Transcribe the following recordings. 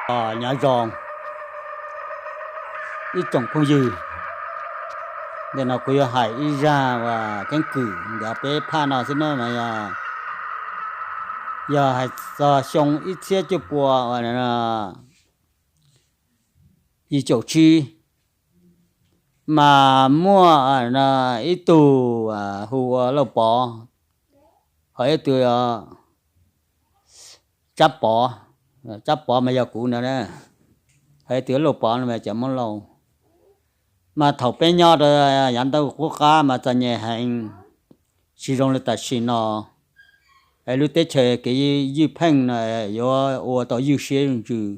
Nyob zoo ib tsoom phooj ywg, ntawm no kuv yuav hais ib zaj uas keeb kwm ntawm peb phaj no xwb na mas yog, yog hais txog xyoo ib txhiab cuaj pua yim caum tsib, mas muaj ib tug hu ua Lauj Pov, ho ib tug Tsab Pov, Tsab Pov mas yog kuv no, ho ib tug Lauj Pov no mas cov Hmoob Lauj. Mas thaum peb nyob rau yav ntuj qub qab mas txom nyem heev, tsis zoo li tam sim no. Es lub teb chaws kev ywj pheej no yuav ua tau ywj siab ntsws.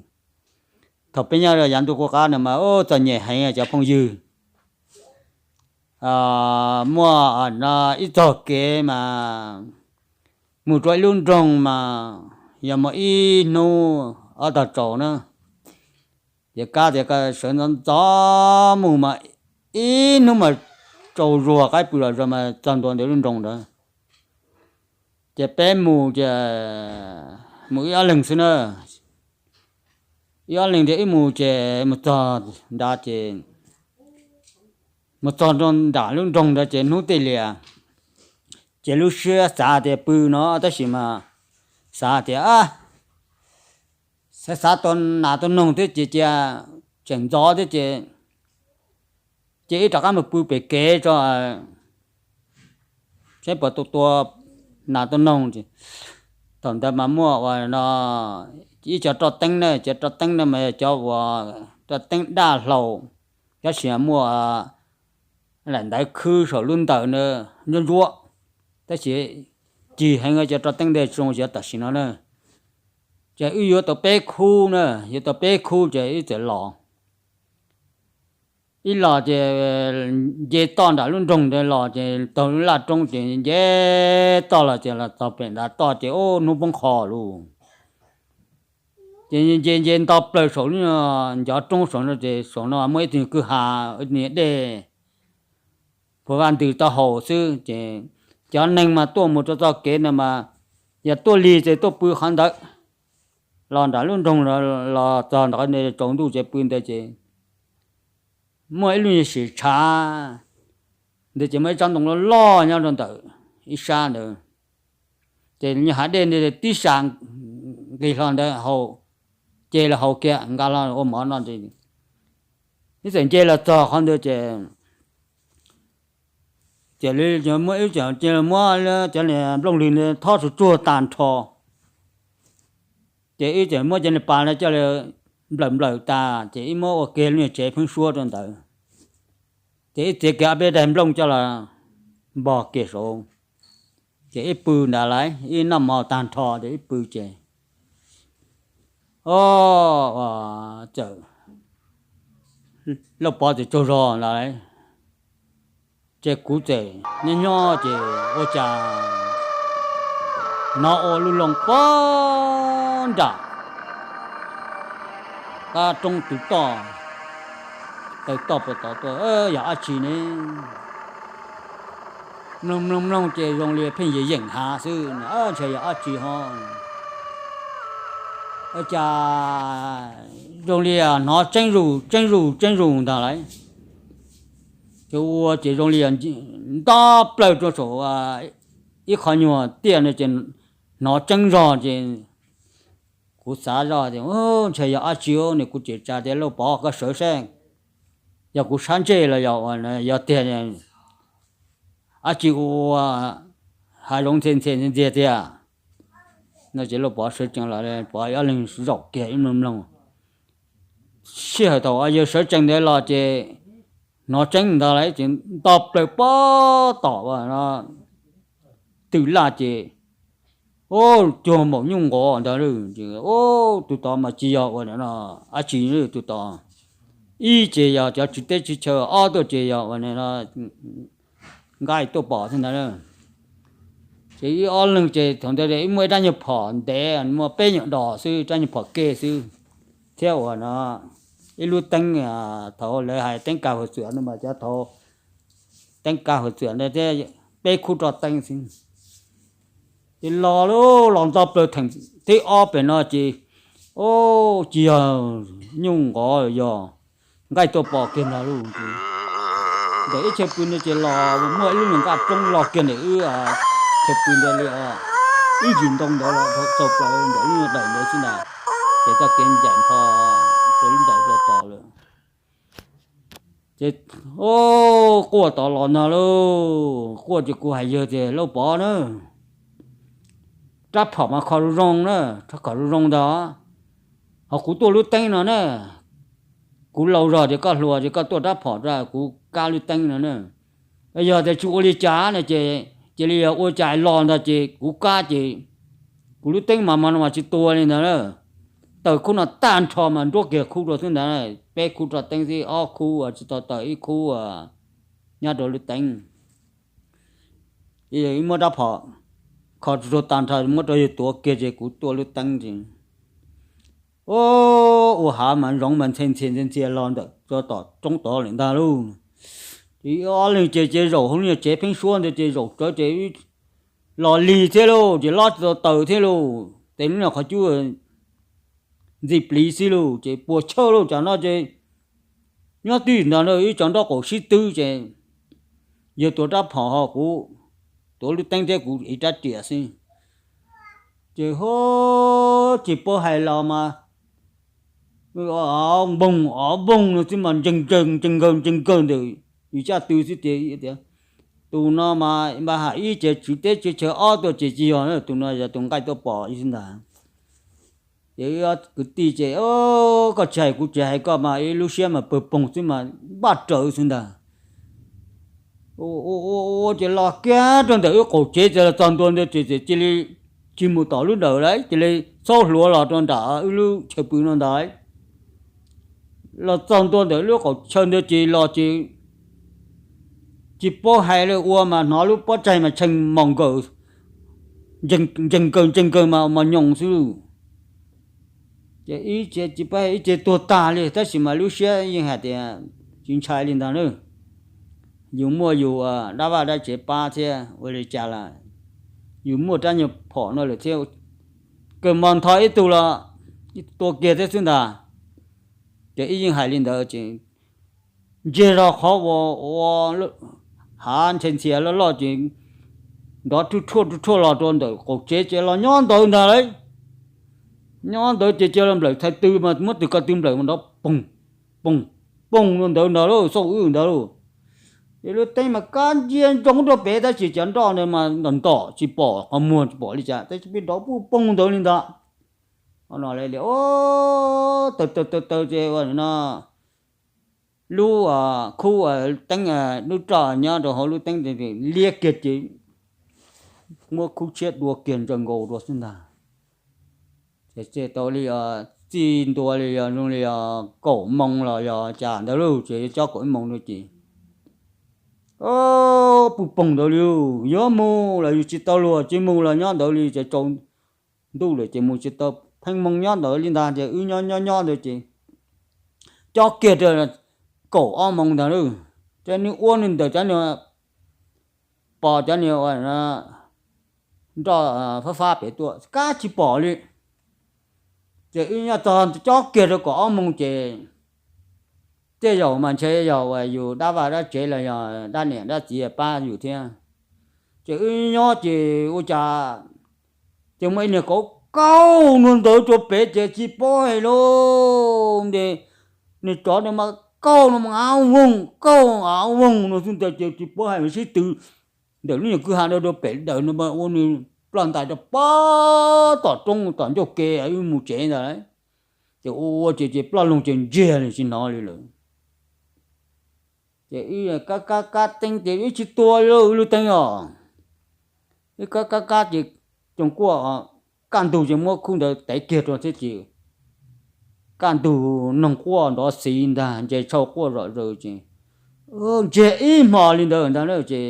Thaum peb nyob rau yav ntuj qub qab no mas txom nyem heev cov phooj ywg. Muaj no ib txog kev mas mus rau ib lub nroog mas yog mus ib hnub ob tog tsaus na. Ces kab tias sawv ntxov ntxov mus mas ib hnub mas tsaus zuag qaib pw los zog mas txog ntua ntawm lub nroog ntawd. Ces peb mus ces mus ib ob leeg xwb na, ib ob leeg ces wb mus ces mus txog nrad ces mus txog nram lub nroog ntawd ces hnub tej lias, ces lub siab xav tias pw no tab sis mas xav tias xav xav tua nas tua noog thiab ces cia tseem ntxov thiab ces, ces wb rov qab mus pw pem kev tso saib puas tua tua nas tua noog. Thaum ntawd mas muaj ua no ib co roj teeb na, cov roj teeb no mas yog cov uas roj teeb daj hlau, tab sis muaj lam ntawv khwb saum lub ntawm na ntsuab ntsuab, tab sis cig heev cov roj teeb ntawd tsis zoo xyov tam sim no na. Ces wb yuav tau peb khub na, yuav tau peb khub ces wb txawm los. Ib los ces nce toj nram lub nroog ntawd los ces taug lub laj roob ces nce toj los ces los txog pem nram toj ces ub hnub poob qho lawm. Ces nce nce nto plaws saum lub ncov roob saum no ces saum no muaj ib tug kwj ha, ib tug dej puag vaj ntws taub hau xwb ces cov neeg mas tuaj mus rau txoj kev ntawd mas yog tuaj lig ces tuaj pw qhov ntawd. Los nram lub nroog los txog ntawd tsaus ntuj ces pw ntawd ces muaj ib lub nyuag sim tshav ntawd ces muaj ib tsob ntoo loj loj nyob rau ntawm ib sab ntawd. Ces nyuag hav dej ntawd tib sab nqis hlo ntawd haus, ces los haus kiag nqa hlo ua mov no. Ib txawm nce los txog qhov ntawd ces ces muab ib txawm cia muab cov niag nplooj lwg ntawd thob tsuag tsuag tag nrho. Ces ib txawm muab cov niag pas no coj los nplawm nplawm tas ces ib muab ua kiag lub nyuag tsev pheeb suab rau ntawd. Ces ib txiav kiag ob peb daim nplooj coj los npog kiag saud. Ces ib pw ntawd lawm ib noj mov tag nrho ces ib pw ces, o, txawm Lauj Pov txawm tsaug zog ntawd lawm. Ces kuv txawm nyob nyob ces ua cas hnov ua lub loo pog nram qab roob tw toj, taw toj puag tod tuaj, yog dab tsi ne? Mloog mloog mloog ces zoo li pheej yeem yeem hav xwb, ntshe yog dab tsi ho. Ua cas zoo li hnov tseeb zuj tseeb zuj tseeb zuj ntag lauj. Ces ua ces zoo li nto plaws rau saum ib qho nyuag tiaj no ces hnov tseeb zog ces kuv xav zoj tias ntshe yog dab tsi ne, kuv tseem tsa tias Lauj Pov koj sawv saib, yog kuv sab ntsej los yog ua, yog tiag dab tsi ua hav zoov ntxhe ntxhe ntxiag tiag no. Ces Lauj Pov sawv tsees los, Pov ob leeg zaum kiag ib mloog mloog. Sij hawm thaum yawg sawv tsees ntawd los ces hnov tseeb ntag lauj, ces nto plaws pog tom twm laj ces, o, cuag maum nyuj nqov ntag lauj. Tus tod mas tsis yog ua dab tsi, tus tod ib ces yog cov tswv teb tswv chaw, ob tuaj ces yog ua nqaij tuaj pom xwb ntag lauj. Ces ib ob leeg ces thaum ntawd ib muaj ib rab nyuag phom ntev, muaj peb nyuag dos xwb, rab nyuag phom kej xwb, thiab ua no ib lub teeb, thaum lawv hais teeb kav hawm txwm no mas cov thaud teeb kav hawm txwm ntawd thiab peb khub roj teeb xwb. Ces los lawm los nto plaws theem thib ob pem no ces Au, tsis yog nyuj nqov, yog nqaij tuaj pom kiag ntag lauj. Ntawm ib chaw pw no ces los muaj ib lub nyuag nqaj roob los kiag ntawm wb chaw pw ntawd li os. Ib ntsis ntoo ntawd los dhau txaus plaws ntawm lub nyuag daim ntawd xwb ntag. Ces txoj kev ncaim npho rau lub ntawd rau tod lawm. Ces, o, quaj tod los ntag lauj. Quaj ces kuv hais yawg tias, Lauj Pov na, rab phom mas kho zoo zoo na, rab phom zoo zoo ntag. Ho kuv tuaj lub teeb no na, kuv laus zog ces koj hluas ces koj tuaj rab phom ra, kuv kab lub teeb no na. Yog tias tsis ua li cas no ces, cia li yog ua cas los ntag ces kuv kab ces kuv lub teeb mas mas no mas tsis tua li ntag na. Taws khub no tag nrho mas nruab kiag khub rau xwb ntag, peb khub rau teeb xwb, ob khub uas tsis tau taws, ib khub uas nyob rau lub teeb. Ib muab rab phom kho rau tag nrho muab rau yawg tuav kiag ces kuv tuaj lub teeb ces, o, ua hav mas zoov mas ntxhe ntxhi ntxhe ntxhi los ntawm tom roob tod lawm ntag lauj. Ces ob leeg ces ces zaum hauv lub nyuag tsev pheeb suab ntawd ces zaum tsawv ces los lig thiab lauj, ces lob tsis tau taws thiab lauj, tes lub nyuag qhov cub ntxi pliv xwb lauj, ces puas chawj lauj. Tsam no ces nyob twj ywm ntawd na, ib co nraub qaum sib twb ces yawg tuav rab phom ho kuv tuav lub teeb thiab kuv ib rab riam xwb. Ces ho tsis paub hais los mas npoog ov npoog no xwb mas ntsees nkaws ntsees nkaws ntsees nkaws ntawm yus caj tw xwb ces tias, tus no mas npaj ham ib ce tswv teb tswv chaw, ob tuaj ces tsis yog, tus no yog tus nqaij tuaj pom xwb ntag. Ces kwv tij ces, koj tsis hais kuv tsis hais koj mas ib lub siab mas pawg poog xwb mas npaj raws xwb ntag. Ua ces los kiag rau ntawm wb qaum tsev ces los txog ntua ntawd ces cia li tsis mus tom lub dawm lawm, cia li txhob hluav los rau nram wb lub chaw pw no ntag. Los txog ntua ntawm lub qaum chaw ntawd ces los ces tsis paub hais li ua mas hnov lub pob tsaig mas tshee mos nkaws, ntsees nkaws ntsees nkaws mas mos nyoos xwb lauj. Ces ib ce tsis paub, ib ce tuag tag li tab sis mas lub siab yeej hais tias tsis ntshai li ntag na. Yus muaj yus dab vaj dab tsev pab thiab ua li cas los yus muaj rab nyuag phom no lawm thiab, kawg mas ntho ib tug los tua kiag thiab xwb ntag. Ces ib yeej hais li ntawd ces ntsiag zog qhov uas ua hav ntxhe ntxhias loj loj ces nrov rhuaj rhuaj rhuaj rhuaj los rau ntawm qaum tsev ces los nyob ntawd ntag lauj. Nyob ntawd ces cia li nplawm thaij tw mas muab tus ko tw nplawm mas nrov poog poog poog rau ntawd ntag lauj, xauj wb ntawd lauj. Ces lub teeb mas kab ntsia ntsoov rau pem tab sis cov nroj ntawd mas ntom ntom tsis pom qhov muag tsis pom li cas tab sis pheej nrov puj poog ntawd li ntag. No li, o, taws taws taws taws ces ua no lub khub teeb, lub roj nyob rau hauv lub teeb liab kiag ces muab khub tshiab dua kiag ntsaws nkaus rau xwb ntag. Ces tau li txij ntua li yog zoo li yog kaum moos los yog cas ntawd lauj, ces yuav tsob kaum ib moos no ces puj poog ntawd li, yuav mus los yus tsis tau luag, tsis mus los nyob ntawd li ces tsaus ntuj lawm ces mus tsis tau, pheej moo nyob ntawd li ntag ces wb nyob nyob nyob ntawd ces cob kiag rau kaum ob moos ntag lauj. Ces nws ua nws ntawm cov niag, pom cov niag nroj fab fab pem tuaj kab tsis pom li. Ces wb nyob txog cob kiag rau kaum ob moos ces tej zaum mas ntshe yog uas yus dab vaj dab tsev los yog dab niam dab txiv pab yus thiab. Ces wb nyob ces ua cas ces muaj ib niag kauv kaug nua ntawd rau pem ces tsis paub hais lauj, ntes niag tsov no mas kaug no mas av voog kaug av voog no xwb ntag ces tsis paub hais mas sib tw ntawm lub nyuag kwj ha rau pem daws no ua nws ploj ntais rau pem tom roob tom ncauj ke wb mus tsev ntag. Ces ua ua ces ces ploj loo ces ntsiag li tsis hnov li lawm. Ces wb kab kab kab teeb ces wb tsis tua li wb lub teeb os. Wb kab kab kab ces coom kuaj kaj ntug ces muab khub ntawd tev kiag rau thiab ces kaj ntug noog quaj nrov xiv ntag, ntses tshau quaj zom zaws ces ntsiag ib hmo li ntawd ntag na ces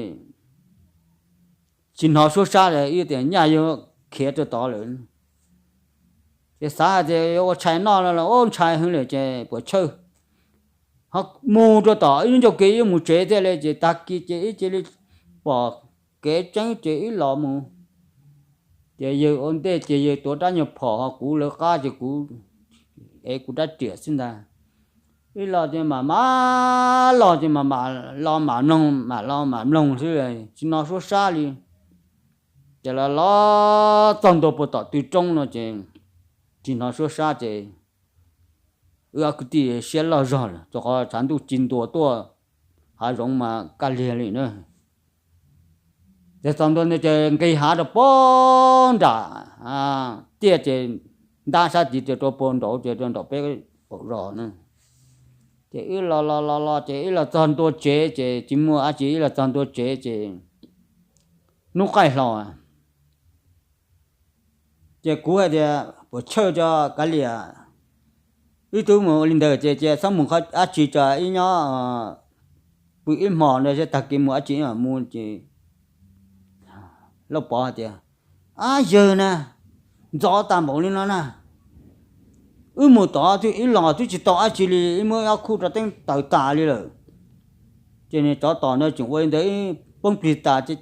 tsis hnov suab sab li, wb tias nyaj yuav khiav rau tod lawm. Ces xav hais tias yuav ua tshais noj no los ua ntshai heev lawm ces puas chawj ho mus rau tom ib ncauj kev yuav mus tsev thiaj li ces tag kis ces wb cia li pom kev tseeb ces wb los mus. Ces yawg ua ntej ces yawg tuav rab nyuag phom ho kuv lawv qab ces kuv ev kuv rab riam xwb ntag. Wb los ces mam mam los ces mam mam los mam mloog, mam los mam mloog xwb, tsis hnov suab sab li. Ces los los txog ntua puag tom tw roob no ces tsis hnov suab sab ces wb ob kwv tij siab loj zog lawm, rau qhov tshav ntuj ci ntua tuaj, hav zoov mas kaj liag li na. Ces txog ntua ntawd ces nqis hav rau puag nram tiaj ces ntab sab tid ces rau puag nraud ces rau nram peb qaum zos na. Ces wb los los los los ces wb los txog ntua tsev ces tsis muaj dab tsi, wb los txog ntua tsev ces hnub qaij hlo ces kuv hais tias puas chawj tso kav liam, wb twb mus li ntawd ces cia txhob mus qhov dab tsi tso, wb nyob pw ib hmos no seb tag kis mus dab tsi mam mus ces Lauj Pov hais tias, ab yawg na, ntxov tas npaum li no na, wb mus tod twb ib los twb tsis tau dab tsi li, wb muab ob khub rau teeb taws tas li lawm. Ces niag tsov tom no tseem ua li ntawd poob plig tas ces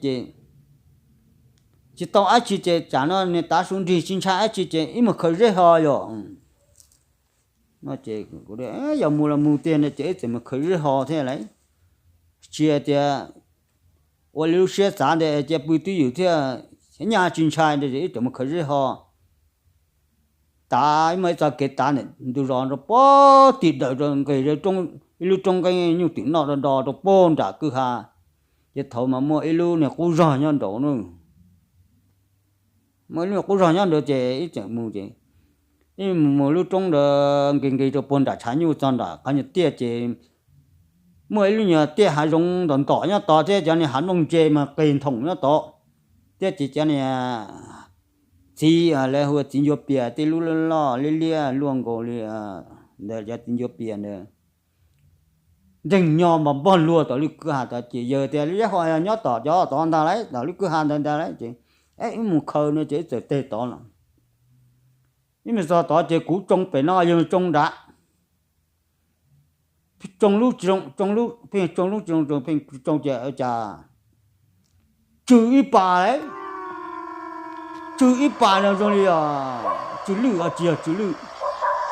tsis tau dab tsi ces tsam no niag tav su nrig tsis ntshai dab tsi ces wb mus khaws zeb ho yom. Yog mus los mus tiag no ces wb txawm mus khaws zeb ho thiab lauj. Tsis hais tias ua li lub siab xav ntawd cia pw twj ywm thiab nyaj tsis ntshai ntawd es wb txawm mus khaws zeb ho. Tav muaj ib txoj kev tav ntawm ntug zos rau puag tim dawm rau nqis ib lub roob nqeeb nyuj twm noj do do rau puag nram kwj ha. Ces thaum mas muaj ib lub niag qub zog nyob nraud na, muaj ib lub niag qub zog nyob nraud ces wb txawm mus ces wb mus mus lub roob nqis nqis rau puag nram tshav nyuj txog nram qhov nyuag tiaj ces muaj ib lub nyuag tiaj hav zoov ntom ntom nyob tod thiab cov niag hav nplooj ntse mas qis nthoom nyob tod thiab ces cov niag txiv, lawv hu ua txiv ncua pias tej lub loj liab liab luaj nkaus li ntawd, cov txiv ncua pias ntawd nreeg nyo npog npog luag tom lub kwj ha tod ces yawg tias lub zeb ho nyob tom cov tod ntag lauj, tom lub kwj ha ntawd ntag lauj ces wb mus khaws no ces wb txawm teg tod los. Wb mus txog tod ces kuv tsoo pem no yawg tsoo nrad, tsoo lub tsis zoo, tsoo lub, pheej tsoo lub tsis zoo, pheej tsoo ces cas tsw ib pas lauj, tsw ib pas no zoo li tsw lwj os, tsis yog tsw lwj,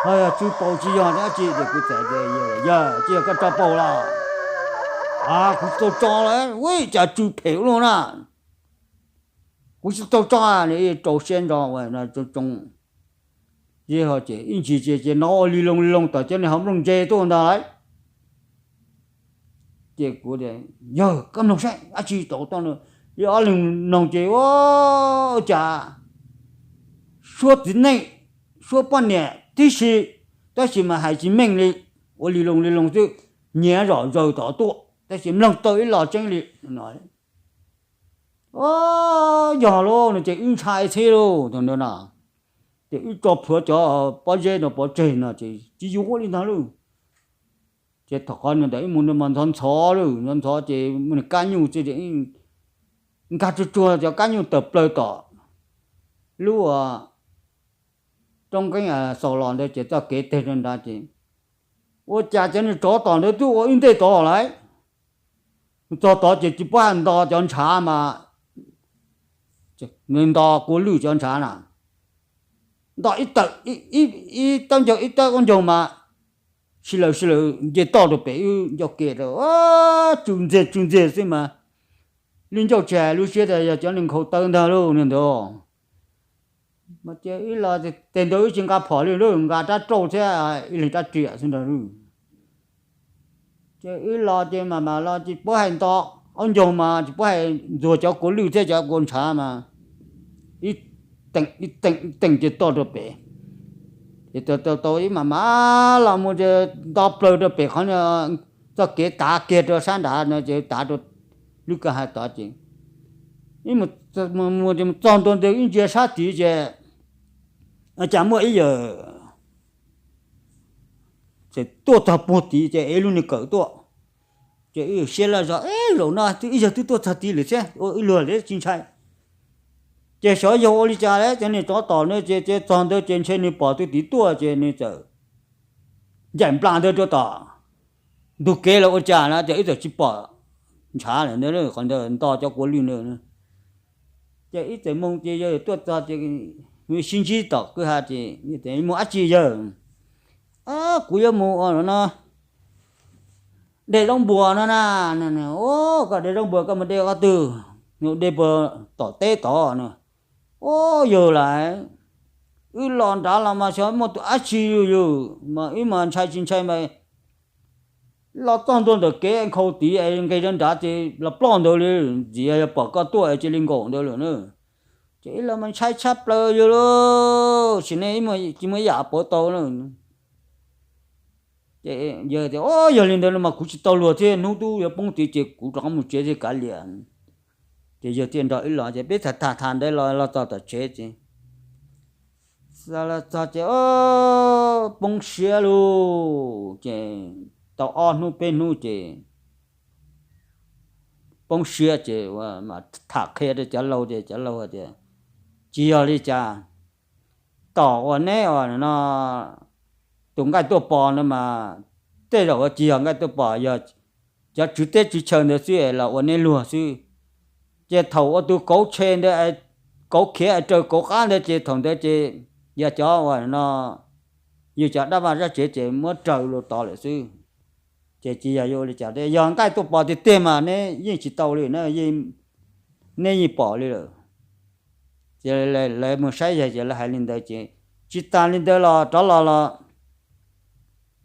ho yog tsw paus tsis yog dab tsi ces kuv txawm tias yawg, tsis yog koj tso paus los? Kuv tsis tau tso los, ua cas tsw phem ua luaj na. Kuv tsis tau tso, nws rau siab ntso ua tsoo tsoo. Ces ib ntsis ces cia li hnov ua li loo li loo tom cov niag hav nplooj ntse tuaj ntag lauj. Ces kuv tias, yawg koj mloog saib dab tsi tau toj no. Wb ob leeg mloog ces ua cas suab txiv neej, suab poj niam tib si, tab sis mas hais tsis meej li, ua li loo li loo xwb, nyiav zom zaws tom tuaj tab sis mloog tau ib lo tseeb li no. Yog lauj no ces wb ntshai thiab lauj thaum ntawd na. Ces wb tso plhuav cov pob zeb no pov tseg no ces tsis yuav li ntag lauj. Ces thaum qhov ntawd wb mus ntawd mas ntxhov ntxhov lauj, ntxhov ntxhov ces muaj niag kab nyuj nkag tsuag tsuag cov kab nyuj tawm plaws tom lub roob nqeeb xaus los ntawd ces txoj kev teg rau nrad ces ua cas cov niag tsov tom ntawd twb ua wb ntej tod lawm. Txog tod ces tsis pub hais nto cov ntshav mas, nws nto kua lwj cov ntshav na, nto ib tawm, ib tawb ncaug ib tawb qaub ncaug mas sib law sib law nce toj rau pem wb ncauj ke rau, tsw ntxiag tsw ntxiag xwb mas, lub ncauj tsis hais lub siab tias yog cov niag nkhaus taw ntag lauj niag ntawd. Mas ces wb los teg ntawd wb tsis nqa phom li, nqa rab rauj thiab ib leeg rab riam xwb ntag lauj. Ces wb los ces mam mam los tsis pub hais nto qaub ncaug mas tsis pub hais ntxuag cov kua lwj thiab cov kua ntshav mas ib teem ib teem ib teem ces toj rau pem. Ces tau tau ib mam mam los mus ces nto plaws rau pem qhov txoj kev tav kiag rau sab nrad no ces tav rau lub kwj ha tod ces mus txog ntua ntawd wb ntsia sab tid ces cas muaj ib yawg tuaj txog puag tid ces ev lub niag kawm tuaj. Ces wb siab loj zog, zaum no twb ib yawg twb tuaj txog tid lawm thiab ua wb luag lawm tsis ntshai. Ces xyov yog ua li cas lawm ces niag tsov tom no ces txog ntawd ces ntshe nws pom tus tid tuaj ces nws txawm ncaim nplas ntawd rau tom ntug kev los ua cas na ces wb txawm tsis pom ntshav lawm ntawd, qhov ntawd nto cov kua lwj ntawd. Ces wb txawm mus ces yawg tuaj txog ces sib ntsib tom kwj ha ces mus dab tsi yawg? Kuv yuav mus ua no de zaub npuas no na. Koj de zaub npuas koj mus de qhov twg? Mus de puag tom teb tod no. Ua yog lawm, wb los nrad los mas xyov muaj tus dab tsi yus mas wb mas ntshai tsis ntshai mas los txog ntua ntawm kev nkhaus tid es nqis rau nrad ces los ploj ntawd li. Ntxiv yog pom koj tuaj es cia li nkaum ntawd lawm na. Ces wb los mas ntshai tshaj plaws yus lauj, sim neej tsis muaj ib yam pauv tau na. Ces yawg tias, Yog li ntawd no mas kuv tsis tau luag thiab, hnub twb yuav poob tid ces kuv rov qab mus tsev thiab kav liam. Ces yawg thiaj nrog wb los ces peb tham tham tham ntawd los los txog tom tsev ces, los txog ces poob siab lauj. Ces tau ob hnub peb hnub ces poob siab ces tham qhia rau cov laus ces cov laus tias, Tsis yog li cas, tom uas neb ua no tus nqaij tuaj pos no mas tej zaum tsis yog nqaij tuaj pos, yog cov tswv teb tswv chaw ntawd xwb los ua neb luag xwb. Ces thaum ua tus kauv tshe ntawd, kauv khiav es raws kauv qab ntawd ces thaum ntawd ces yog cov uas no yus cov dab vaj dab tsev ces muab raws los tod lawm xwb. Ces tsis yog yuav ua li cas, yog nqaij tuaj pos tiag tiag mas neb yeej tsis tau li na, neb yeej pom li lawm. Ces lawv mus saib yawg ces lawv hais li ntawd ces tsis tas li ntawd los rov los los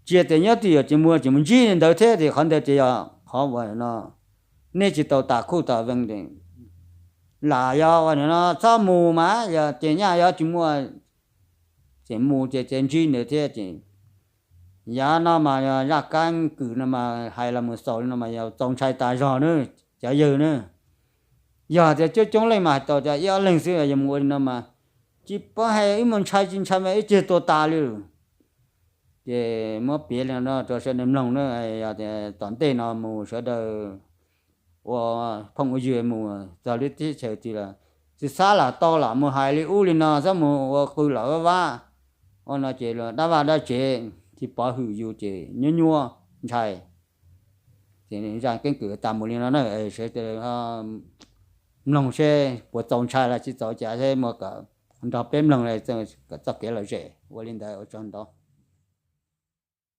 tsis tias nyob twj ywm ces mus ces mus ntsib li ntawd thiab ces qhov ntawd ces yog qhov uas no neb tsis tau tas khuj tas vee. Lam yog uas no txhob mus mas yog ces nyaj yog tsis muaj, ces mus ces ces ntsib ntawd thiab ces yav no mas yog zaj keeb kwm no mas hais los mus xaus li no mas yog txaus ntshai tas zog na, cov yawg na. Yog tias coob coob leej mas hais tau cov ib ob leeg xwb, yog mus ua li no mas tsis paub hais wb mus ntshai tsis ntshai mas ib tsig tuag tas li lawm. Ces muab piav li no rau sawv daws mloog na, yog tias tom ntej no mus sawv daws ua phooj ua ywg mus txog lub teb chaws twg los tsis xav lam tau lam mus hais li ub li no, xab mus ua qw lam vaj vab ua no ces dab vaj dab tsev tsis pov hwm yus ces nyuaj nyuaj ntshai. Ces zaj keeb kwm tas mus li no na, sawv daws mloog seb puas txaus ntshai los tsis txaus cas seb muaj kom nrog peb mloog kom txoj kev lom zem ua li ntawd ua tsaug ntau.